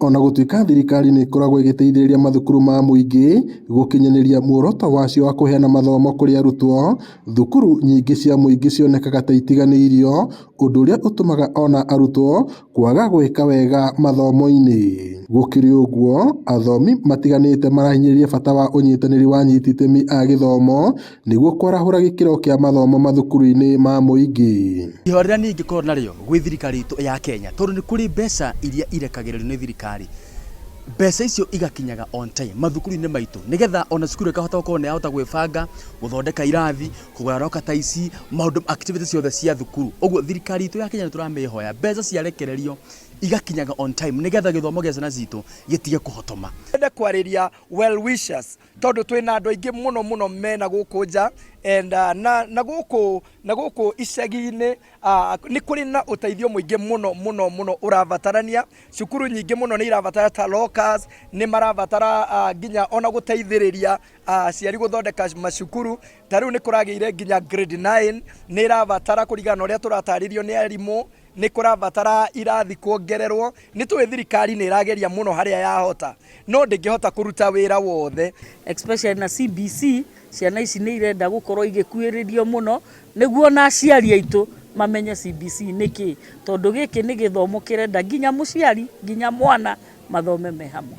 Ona gũtuĩka thirikari nĩ ĩkoragwo ĩgĩteithĩrĩria mathukuru ma mũingĩ gũkinyanĩria muoroto wacio wa kũheana mathomo kũrĩ arutwo, thukuru nyingĩ cia mũingĩ cionekaga ta itiganĩirio, ũndũ ũrĩa ũtũmaga ona arutwo kwaga gwĩka wega mathomo-inĩ. Gũkĩrĩ ũguo, athomi matiganĩte marahinyĩrĩria bata wa ũnyitanĩri wa anyiti itemi a gĩthomo nĩguo kwarahũra gĩkĩro kĩa mathomo mathukuru-inĩ ma mũingĩ. Ihoya rĩrĩa niĩ ingĩkorwo narĩo gwĩ thirikari itũ ya Kenya, tondũ nĩ kũrĩ mbeca iria irekagĩrĩrio nĩ thirikari, mbeca icio igakinyaga on time mathukuru-inĩ maitũ, nĩgetha ona cukuru ĩkahota gũkorwo nĩ yahota gwĩbanga, gũthondeka irathi, kũgũra locker ta ici, maũndũ activities ciothe cia thukuru. Ũguo thirikari itũ ya Kenya nĩ tũramĩhoya mbeca ciarekererio igakinyaga on time, nĩgetha gĩthomo gĩa ciana citũ gĩtige kũhotoma. Nyende kwarĩria well wishers tondũ twĩna andũ aingĩ mũno mũno mena gũkũ nja and na gũkũ na gũkũ icagi-inĩ nĩ kũrĩ na ũteithio mũingĩ mũno mũno mũno ũrabatarania. Cukuru nyingĩ mũno nĩ irabatara ta lockers, nĩ marabatara nginya ona gũteithĩrĩria aciari gũthondeka macukuru. Ta rĩu nĩ kũragĩire nginya grade 9 nĩ ĩrabatara, kũringana na ũrĩa tũratarĩrio nĩ arimũ, nĩ kũrabatara irathi kuongererwo. Nĩ tũĩ thirikari nĩ ĩrageria mũno harĩa yahota, no ndĩngĩhota kũruta wĩra wothe. Especially na CBC, ciana ici nĩ irenda gũkorwo igĩkuhĩrĩrio mũno nĩguo na aciari aitũ mamenye CBC nĩ kĩĩ, tondũ gĩkĩ nĩ gĩthomo kĩrenda nginya mũciari nginya mwana mathome me hamwe.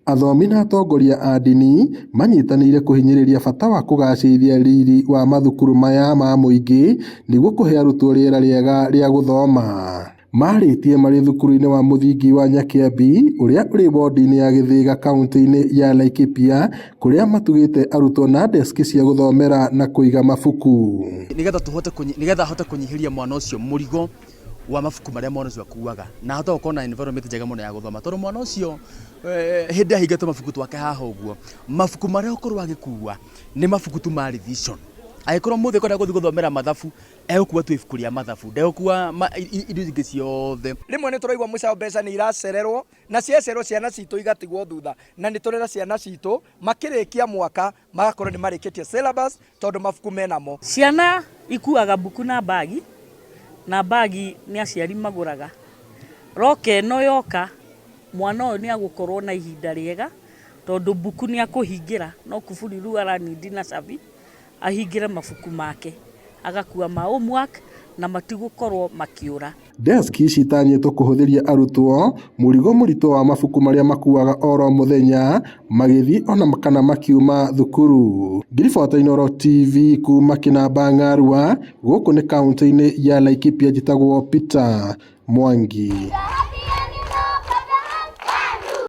Athomi na atongoria a ndini manyitanĩire kũhinyĩrĩria bata wa kũgacĩrithia riri wa mathukuru maya ma mũingĩ nĩguo kũhe arutwo rĩera rĩega rĩa gũthoma. Marĩtie marĩ thukuru-inĩ wa mũthingi wa Nyakĩambi ũrĩa ũrĩ wodi-inĩ ya Gĩthĩga kaunti-inĩ ya Laikipia, kũrĩa matugĩte arutwo na deski cia gũthomera na kũiga mabuku. Nĩgetha tũhote, nĩgetha ahote kũnyihĩria mwana ũcio mũrigo wa mabuku marĩa mwana ũcio akuaga, na ahote gũkorwo na environment njega mũno ya gũthoma, tondũ mwana ũcio hĩndĩ ahinga tũmabuku twake haha ũguo, mabuku marĩa ũkorwo agĩkua nĩ mabuku tu ma revision. Angĩkorwo mũthĩ kwenda gũthiĩ gũthomera mathabu, egũkua tu ibuku rĩa mathabu, ndegũkua indo ingĩ ciothe. Rĩmwe nĩ tũraigua mũcaũ mbeca nĩ iracererwo, na ciacererwo ciana citũ igatigwo thutha, na nĩ tũrera ciana citũ makĩrĩkia mwaka magakorwo nĩ marĩkĩtie syllabus tondũ mabuku menamo. Ciana ikuaga mbuku na mbagi, na mbagi nĩ aciari magũraga. Locker ĩno yoka, mwana ũyũ nĩ agũkorwo na ihinda rĩega tondũ mbuku nĩ akũhingĩra, no kuburi rĩu aranindi na cabi, ahingĩre mabuku make, agakua ma homework na matigũkorwo makĩũra. Deski ici itanyĩtwo kũhũthĩria arutwo mũrigo mũritũ wa mabuku marĩa makuaga oro mũthenya magĩthiĩ ona kana makiuma thukuru. Ngiribota Inooro TV kuma Kĩnamba Ng'arua, gũkũ nĩ kaunti-inĩ ya Laikipia, njĩtagwo Peter Mwangi.